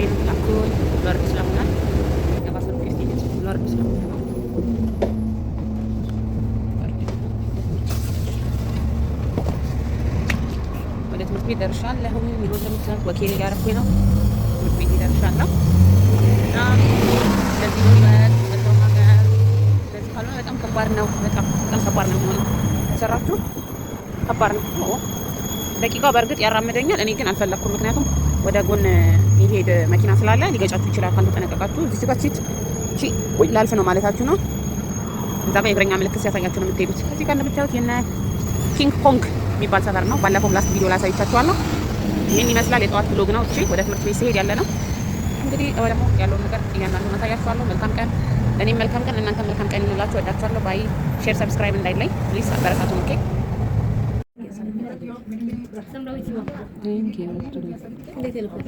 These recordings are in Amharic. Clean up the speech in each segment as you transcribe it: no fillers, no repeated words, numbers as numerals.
ቤት ላኩን። ብርድ ስለሆነ የባስ ብርድ ስለሆነ ነው። ብርድ። ወደ ትምህርት ቤት ደርሻለሁ። ይኸው እንደምታዩት walk እያደረኩኝ ነው። ትምህርት ቤት ደርሻለሁ እና እንደዚህ ነው ህይወት በሰው ሀገር። እንደዚህ ካልሆነ በጣም ከባድ ነው። በጣም በጣም ከባድ ነው የሚሆነው። ከሰራችሁ ከባድ ነው። ደቂቃው በእርግጥ ያራምደኛል። እኔ ግን አልፈለግኩም። ምክንያቱም ወደ ጎን የሚሄድ መኪና ስላለ ሊገጫችሁ ይችላል ካልተጠነቀቃችሁ። እዚህ ጋር ቺ ወይ ላልፍ ነው ማለታችሁ ነው። እዛ ጋር የእግረኛ ምልክት ሲያሳያችሁ ነው የምትሄዱት። እዚህ ጋር እንደምታዩት የነ ኪንግ ኮንግ የሚባል ሰፈር ነው። ባለፈው last ቪዲዮ ላሳይቻችኋለሁ። ይህን ይመስላል የጠዋት vlog ነው። እሺ፣ ወደ ትምህርት ቤት ሲሄድ ያለ ነው። እንግዲህ ደግሞ ያለውን ነገር እያንዳንዱን አሳያችኋለሁ። መልካም ቀን፣ ለእኔም መልካም ቀን፣ እናንተም መልካም ቀን ይሁንላችሁ። ወዳችኋለሁ። Bye። Share፣ subscribe እንዳይለይ please። አበረታቱን። Okay፣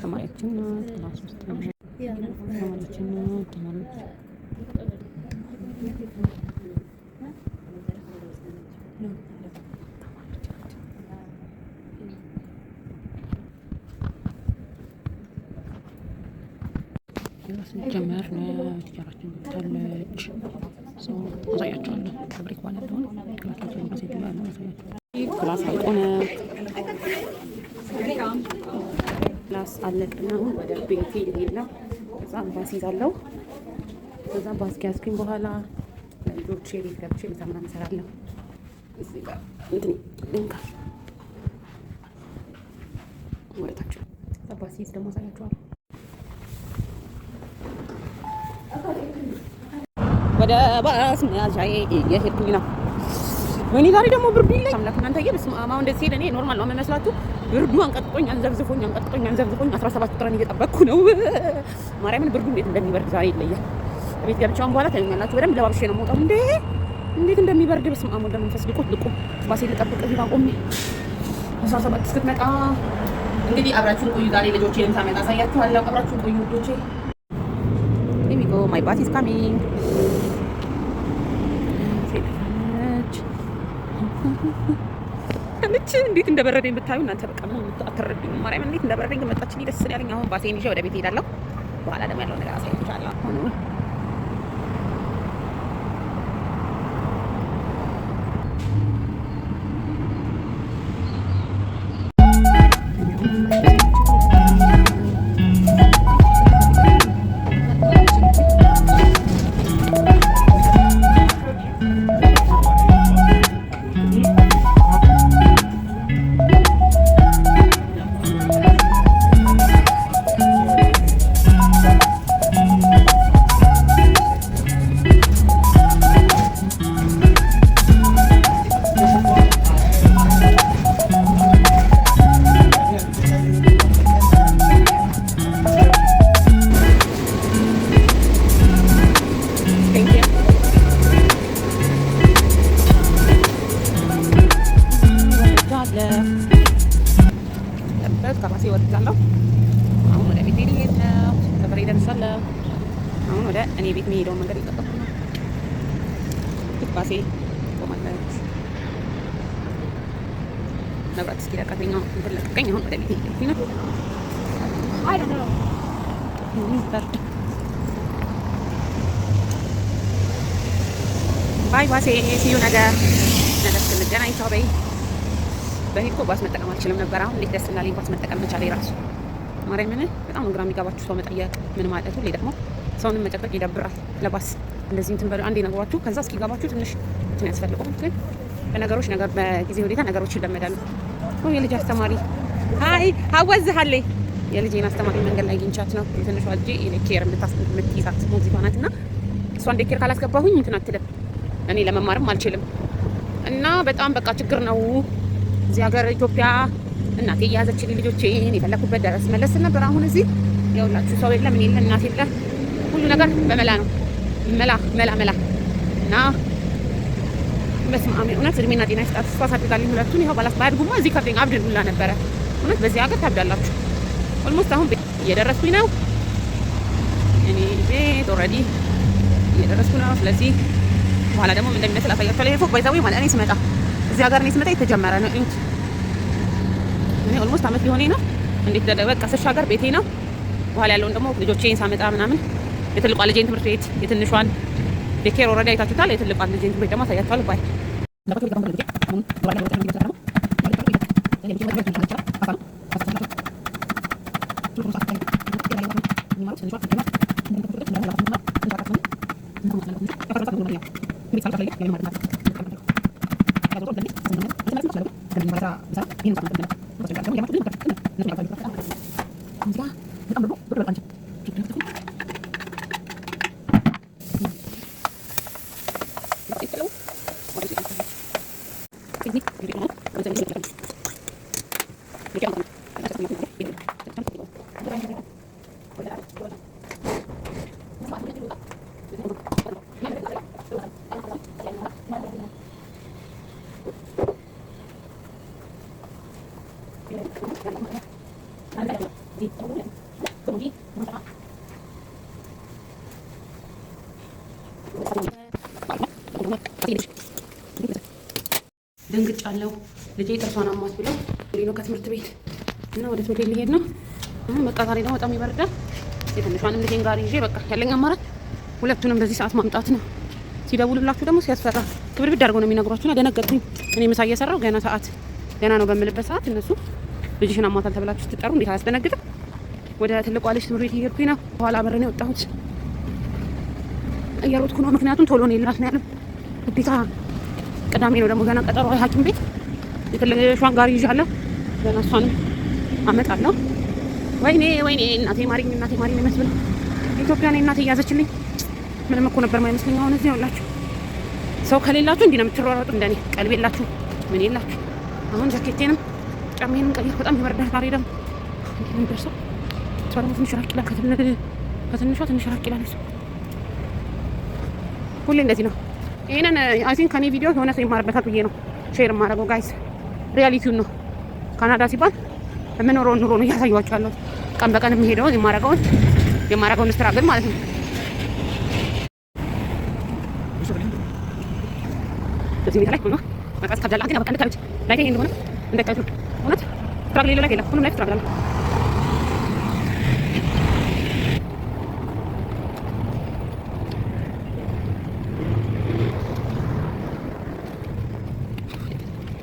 ተማሪያችን ናት። Class ውስጥ ተማሪያችን ናት። ተማሪዎች ናቸው። ጀመር ነው። Teacher ኣችን ገብታለች። አሳያቸዋለሁ። ከ break በኋላ ያለውን class ኣችን ሴት ያለውን አሳያቸዋለሁ። Class አልቆ ነው። Class አለቅና አሁን ወደ ቤቴ ልሄድ ነው። ከዛ ባስ ይዛለሁ። ከዛ ባስ ከያዝኩኝ በኋላ ለልጆቼ ቤት ገብቼ ምሳ ምናምን እሰራለሁ። እዚህ ጋር እንትን እንካ ወደታች ባስ ይዝ ደግሞ አሳያችኋለሁ። ወደ ባስ መያዣዬ እየሄድኩኝ ነው። ወይኔ ዛሬ ደግሞ ብርዱ ይለኝ አምላክ እናንተዬ፣ በስመ አብ። አሁን እንደዚህ ሲሄድ እኔ normal ነው የሚመስላችሁ። ብርዱ አንቀጥቅጦኝ አንዘፍዝፎኝ አንቀጥቅጦኝ አንዘፍዝፎኝ 17 ቁጥርን እየጠበቅኩ ነው። ማርያምን ብርዱ እንዴት እንደሚበርድ ዛሬ ይለያል። ቤት ገብቼ አሁን በኋላ ታዩኛላችሁ። በደንብ ለባብሼ ነው የምወጣው። እንዴ እንዴት እንደሚበርድ በስመ አብ ወወልድ ወመንፈስ ቅዱስ። ልቁ ባሴ ልጠብቅ እዚህ ጋር ቆሜ 17 እስክትመጣ። እንግዲህ አብራችሁን ቆዩ። ዛሬ ልጆቼንም ሳመጣ አሳያችኋለሁ። አብራችሁን ቆዩ ውዶቼ። Here we go. My bus is coming. ሴት ነች። እንዴት እንደበረደኝ ብታዩ እናንተ በቃ ምንም አትረዱኝም። ማርያም እንዴት እንደበረደኝ ግን መጣችልኝ፣ ደስ ነው ያለኝ። አሁን ባሴን ይዤ ወደ ቤት እሄዳለሁ። በኋላ ደግሞ ያለው ነገር አሳያችኋለሁ። አሁን thank you. ወርጃለሁ። ከባሴ ወርጃለሁ። አሁን ወደ ቤቴ ልሄድ ነው። ሰፈሬ ደርሻለሁ። አሁን ወደ እኔ ቤት የሚሄደውን መንገድ እየጠበቅኩ ነው። ባሴ ቆማለች። መብራት እስኪለቀቀኝ ነው እንትን ለቀቀኝ። አሁን ወደ ቤቴ እየሄድኩኝ ነው። I don't know. በርድ። Bye ባሴ፣ see you ነገ። ነገ እስክንገናኝ ቻው በይ። በፊት እኮ ባስ መጠቀም አልችልም ነበር። አሁን እንዴት ደስ እንዳለኝ ባስ መጠቀም መቻሌ ራሱ። ማርያምን በጣም ነው ግራ የሚገባችሁ ሰው መጠየቅ ምን ማለት። ሁሌ ደግሞ ሰውንም መጨበቅ ይደብራል። ለባስ እንደዚህ እንትን በሉ አንዴ ነግሯችሁ ከዛ እስኪገባችሁ ትንሽ እንትን ያስፈልገዋል። ግን በነገሮች ነገር በጊዜ ሁኔታ ነገሮች ይለመዳሉ። የልጅ አስተማሪ hi ሀወዝሃለይ የልጄን አስተማሪ መንገድ ላይ አግኝቻት ነው። የትንሿ ልጄ daycare የምትይዛት ሞግዚቷ ናት እና እሷን daycare ካላስገባሁኝ እንትን አትልም፣ እኔ ለመማርም አልችልም። እና በጣም በቃ ችግር ነው እዚህ ሀገር። ኢትዮጵያ እናቴ እየያዘችልኝ ልጆቼን የፈለኩበት ደረስ መለስ ነበር። አሁን እዚህ የሁላችሁ ሰው የለ፣ ምን የለ፣ እናት የለ፣ ሁሉ ነገር በመላ ነው። መላ መላ መላ። እና በስመ አብ እውነት እድሜና ጤና ይስጣት። እሷ አሳድጋልኝ ሁለቱን። ይኸው ባላስ ባያድጉማ እዚህ ከብደኝ አብድን ሁላ ነበረ። እውነት በዚህ ሀገር ታብዳላችሁ። Almost አሁን እየደረስኩኝ ነው። እኔ ቤት already እየደረስኩ ነው። ስለዚህ በኋላ ደግሞ ምን እንደሚመስል አሳያችኋለሁ። ይሄ ፎቅ by the way ማለት እኔ ስመጣ እዚህ ሀገር እኔ ስመጣ የተጀመረ ነው። እዩት። እኔ almost አመት ሊሆነኝ ነው። እንዴት በቃ ስሻገር ቤቴ ነው። በኋላ ያለውን ደግሞ ልጆቼን ሳመጣ ምናምን የትልቋ ልጄን ትምህርት ቤት፣ የትንሿን daycare already አይታችሁታል። የትልቋን ልጄን ትምህርት ቤት ደግሞ አሳያችኋለሁ። Bye. ደንግጫለሁ። ልጄ ጥርሷን አሟት ብለው ነው ከትምህርት ቤት እና ወደ ትምህርት ቤት ሊሄድ ነው። በቃ ዛሬ ደግሞ በጣም ይበርዳል። የትንሿንም ልጄን ጋር ይዤ በቃ ያለኝ አማራጭ ሁለቱንም በዚህ ሰዓት ማምጣት ነው። ሲደውሉላችሁ ደግሞ ሲያስፈራ ክብድብድ አድርገው ነው የሚነግሯችሁና ደነገጥኩኝ። እኔ ምሳ እየሰራሁ ገና ሰዓት ገና ነው በምልበት ሰዓት እነሱ ልጅሽን አሟታል ተብላችሁ ስትጠሩ እንዴት አያስደነግጥም? ወደ ትልቋ ልጅ ትምህርት ቤት እየሄድኩኝ ነው። በኋላ በር ነው የወጣሁት፣ እየሮጥኩ ነው። ምክንያቱም ቶሎ ነው የላት ነው ያለው ግዴታ። ቅዳሜ ነው ደግሞ ገና ቀጠሮ ሐኪም ቤት፣ የትንሿን ጋሪ ይዣለሁ። ገና እሷንም አመጣለሁ። ወይኔ ወይኔ፣ እናቴ ማሪኝ፣ እናቴ ማሪኝ የሚመስል ኢትዮጵያ እኔ እናቴ እያዘችልኝ ምንም እኮ ነበር ማይመስለኝ። አሁን እዚህ ያላችሁ ሰው ከሌላችሁ እንዲህ ነው የምትሯሯጡ። እንደኔ ቀልብ የላችሁ፣ ምን የላችሁ። አሁን ጃኬቴንም ጫሜንም ቀይር። በጣም ይበርዳል። ዛሬ ደግሞ እንዴት ነው የሚደርሰው? እሷ ደግሞ ትንሽ ራቅ ይላል። ከትንሿ ትንሽ ራቅ ይላል። እሱ ሁሌ እንደዚህ ነው። ይሄንን I think ከኔ ቪዲዮ የሆነ ሰው ይማርበታል ብዬ ነው share የማደርገው guys። Reality ውን ነው። ካናዳ ሲባል የምኖረውን ኑሮ ነው እያሳየኋቸው ያለሁት። ቀን በቀን የሚሄደውን የማደርገውን struggle ማለት ነው። በዚህ ሁኔታ ላይ ሆኖ መቅረጽ ከብዳል። ግን በቃ እንድታዩት life ኤ ይሄ እንደሆነ እንዳታዩት ነው። እውነት struggle የሌለው life የለም። ሁሉም life struggle አለ።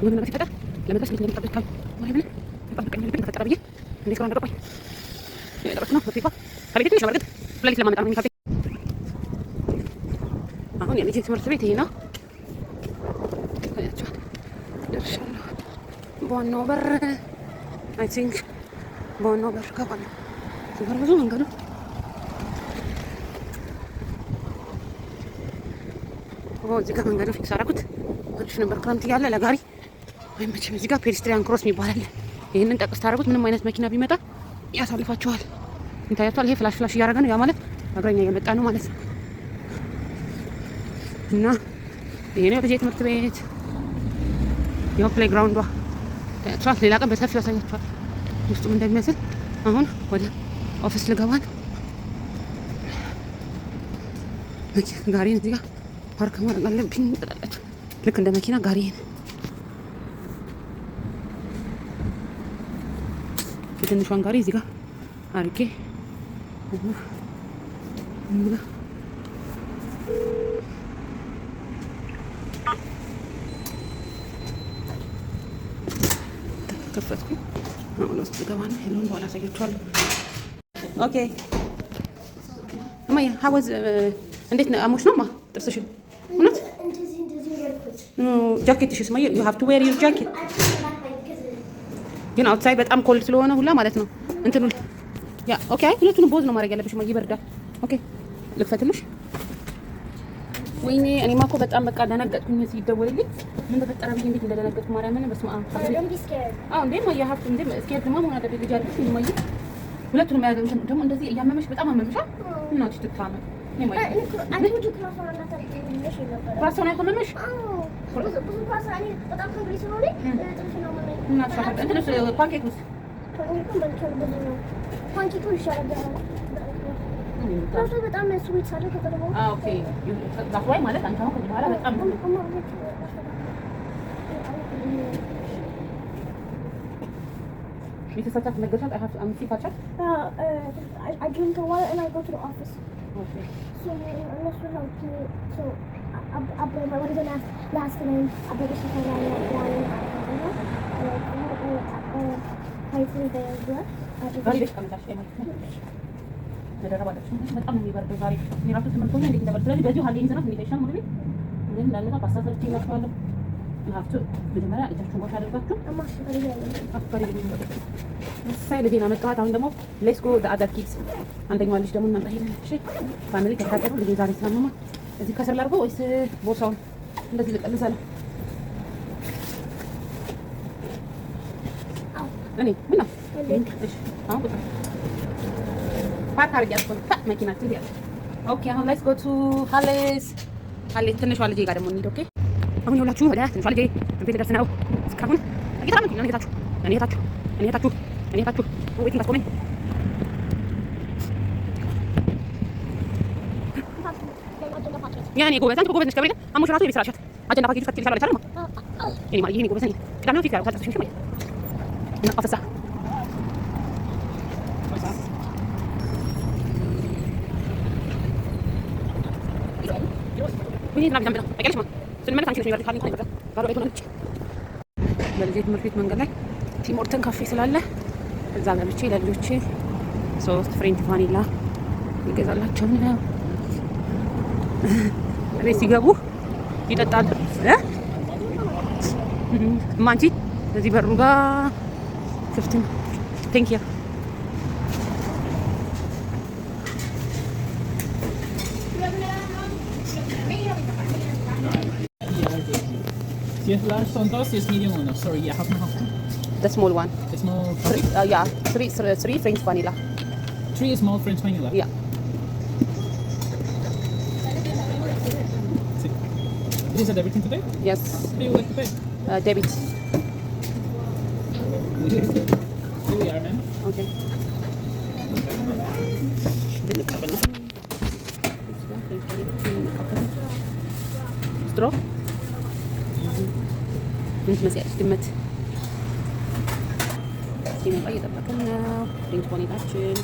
የሆነ ነገር ሲፈጠር ለመድረስ እንዴት እንደሚጠብቅ ካሉ ማርያምን ጠብቀኝ ልብን ተፈጠረ ብዬ እንዴት ግራ እንደገባኝ የደረስኩ ነው። ትምህርት ቤቷ ከቤቴ ትንሽ ነው። በእርግጥ ሌሊት ለማመጣ ነው የሚከብደኝ። አሁን የልጄ ትምህርት ቤት ይሄ ነው። ታያችኋል። ደርሻለሁ። በዋናው በር፣ I think በዋናው በር ገባለሁ። እዚህ ብዙ መንገዱ እዚህ ጋር መንገዱ fix አደረኩት። አሪፍ ነበር ክረምት እያለ ለጋሪ ወይም መቼም። እዚህ ጋር pedestrian cross የሚባል አለ። ይህንን ጠቅስ ታደረጉት ምንም አይነት መኪና ቢመጣ ያሳልፋችኋል። ይታያችኋል። ይሄ flash flash እያደረገ ነው። ያ ማለት እግረኛ እየመጣ ነው ማለት ነው። እና ይሄ ነው የልጄ ትምህርት ቤት። ይኸው playground ዷ ታያችኋል። ሌላ ቀን በሰፊው ያሳያችኋል ውስጡም እንደሚመስል። አሁን ወደ office ልገባ ነው። ጋሪን እዚህ ጋር ፓርክ ማድረግ አለብኝ። ትላላችሁ ልክ እንደ መኪና ጋሪን የትንሿን ጋሪ እዚህ ጋር አድርጌ እዚህ ጋር ከፈትኩኝ። አሁን ውስጥ ገባ ነው ያለውን በኋላ አሳያችኋለሁ። Okay እማዬ፣ how was እንዴት ነው? አሞሽ ነው ማ ጥርስሽን? እውነት ጃኬትሽስ? እማዬ፣ you have to wear your jacket ግን outside በጣም cold ስለሆነ ሁላ ማለት ነው። እንትኑ yeah, okay። አይ ሁለቱንም both ነው ማድረግ ያለብሽ። እማዬ ይበርዳል። Okay ልክፈትልሽ። ወይኔ እኔማ እኮ በጣም በቃ ደነገጥኩኝ። ሲደወልልኝ ምን ተፈጠረ ብዬ እንዴት እንደደነገጥኩ ማርያምን፣ በስመ አብ። አዎ እንዴ እማዬ ሀብት እንዴ scared ማ መሆን አለብኝ። ልጅ አለሽ እማዬ፣ ሁለቱንም ያዘ ደግሞ እንደዚህ እያመመሽ በጣም አመመሻ። እናትሽ ትታመም። ራስዎን ያመመሽ? እናትሽ እንትንስ pancake ውስጥ Pancake ኡ ይሻላል። በጣም sweet ሳለ Okay that's why ማለት አንቺ አሁን ከዚህ በኋላ በጣም Mrs. Sachat ነገርሻት? I have I'm sick አልሻት? I drink a water and I go to the office. Okay. So እነሱ help me. So what is the last name? አበበ ሽፈራው ዛሬ ቤት ቀምጣሽ መደረብ አለብሽ። በጣም ነው የሚበርደው ዛሬ። እኔ ራሱ ትምህርት ሆኜ እንዴት እንደበርድ። ስለዚህ በዚሁ ሀሌን ይዘናት እንዴት አይሻልም? ወደ ቤት ግን እንዳለና ፓስታ ሰርቼ እላችኋለሁ። ሀብቱ መጀመሪያ እጃችሁን wash አድርጋችሁ አፍቃሪ እሳይ ልጄን አመጣኋት። አሁን ደግሞ let's go other kids አንደኛዋ ልጅ ደግሞ እናምጣ ሄደን። እሺ family ተከታተሉ። ልጄ ዛሬ ስላመማ እዚህ ከስር ላድርገው ወይስ ቦርሳውን እንደዚህ ልቀንሳለሁ? እኔ ምን ነው? እሺ አሁን ቁጭ ፓርክ አድርጊያት እኮ ነው መኪናችን ያለች። Okay አሁን let's go to ሀሌስ ሀሌ ትንሿ ልጄ ጋር ደግሞ እንሂድ። Okay አሁን ይኸውላችሁ ወደ ትንሿ ልጄ ትምህርት ቤት ልደርስ ነው። እስካሁን እየተራመድኩኝ ነው። እኔ እህታችሁ እኔ እህታችሁ እኔ እህታችሁ እኔ እህታችሁ ቤት እንዳስቆመኝ። የኔ ጎበዝ፣ አንቺ እኮ ጎበዝ ነሽ። ገብርኤል አሞሽ ራሱ የቤት ስራ አልሻት agenda package ከፍቼልሻለሁ አለች አይደል? የኔ ማርዬ፣ የኔ ጎበዝ፣ እኔ ቅዳሜ ነው fix ያደረኩት አልጨረስሽም ማለት እና አፈሳ ወይኔ ዝናብ ሊዘንብ ነው። ታውቂያለሽ ማ ስንመለስ አንቺ ነሽ የሚበርድሽ ካለኝ እንኳን ይበርዳል። ባዶ ላይ ሆናለች። በልጄ ትምህርት ቤት መንገድ ላይ Tim Horton ካፌ ስላለ እዛ ገብቼ ለልጆቼ ሶስት French vanilla ይገዛላቸው ነው። እቤት ሲገቡ ይጠጣሉ። እ እማ አንቺ እዚህ በሩ ጋር ክፍት ነው። Thank you. Si es large son dos, si es medium uno. Sorry, yeah, half and half. The small one. The small Three, coffee. Yeah, three French vanilla. Three small French vanilla. Yeah. Sí. Is that everything today? Yes. How do you like to pay? Debit. Here we are, ma'am. Okay. ልንቀበል ነው። Straw ምን ትመስያለች? ድመት ሲመጣ እየጠበቅን ነው። French vanilla ችን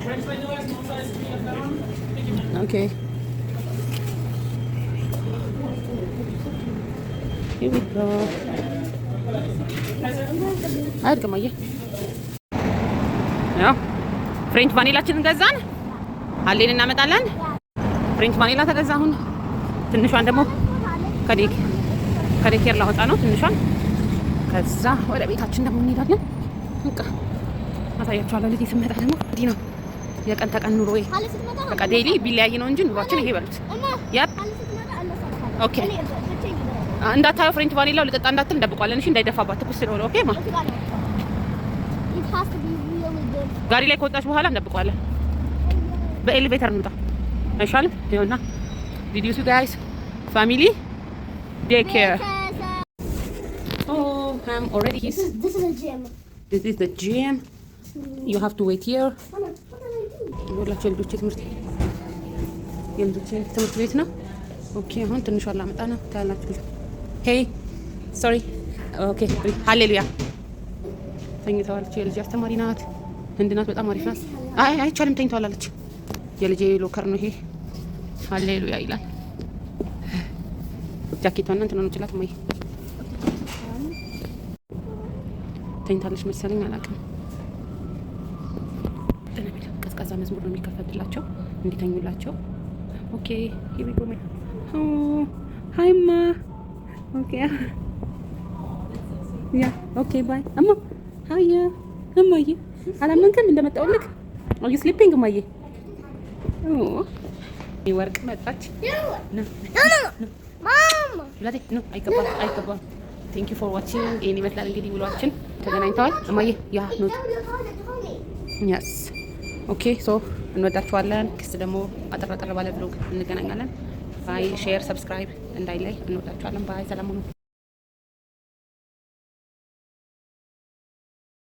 French vanilla, small size, three of them. Thank you, ma'am. Okay. Here we go. አያድግም። አየህ፣ ያው French vanilla ችንን ገዛን። አሌን እናመጣለን። French vanilla ተገዛ። አሁን ትንሿን ደግሞ ከ daycare ላወጣ ነው ትንሿን። ከዛ ወደ ቤታችን ደግሞ እንሄዳለን። በቃ አሳያችኋለሁ። ልጄ ስመጣ ደግሞ እንዲህ ነው የቀን ተቀን ኑሮዬ። በቃ daily ቢለያይ ነው እንጂ ኑሯችን ይሄ በሉት። Yep, okay። እንዳታየው French vanilla ው ልጠጣ እንዳትል እንደብቋለን። እሺ እንዳይደፋባት ትኩስ ስለሆነ። Okay ማ ጋሪ ላይ ከወጣች በኋላ እንደብቀዋለን። በ elevator እንውጣ አይሻልም? ይኸውና did you see, guys? Family daycare. Oh, I'm already This is a gym. This is the gym. You have to wait here. Mama, what did I do? ይኸውላችሁ የልጆቼ ትምህርት ቤት ነው። Okay አሁን ትንሿን ላመጣ ነው። ታያላችሁ። Hey, sorry. Okay ሃሌሉያ ተኝተዋለች። የልጄ አስተማሪ ናት፣ ህንድ ናት። በጣም አሪፍ ናት። አይ አይቻልም፣ ተኝተዋል አለች። የልጄ locker ነው ይሄ። ሃሌሉያ ይላል። ጃኬቷና እንትን ነው ችላት ማይ ተኝታለች መሰለኝ፣ አላውቅም። ቀዝቃዛ መዝሙር ነው የሚከፈትላቸው እንዲተኙላቸው። Okay, here we go. Hi ማ okay, yeah, okay, bye እማ hi እማዬ አላመንክም እንደመጣሁልክ? Are you sleeping እማዬ? ወርቅ መጣች። Mom! ብላቴ no አይገባም፣ አይገባም። Thank you for watching። ይሄን ይመስላል እንግዲህ ውሏችን። ተገናኝተዋል እማዬ። Yeah, not yes. Okay, so እንወዳችኋለን። ክስ ደግሞ አጠር አጠር ባለ vlog እንገናኛለን። Bye. Share፣ subscribe እንዳይለይ። እንወዳችኋለን። Bye። ሰላም ሁኑ።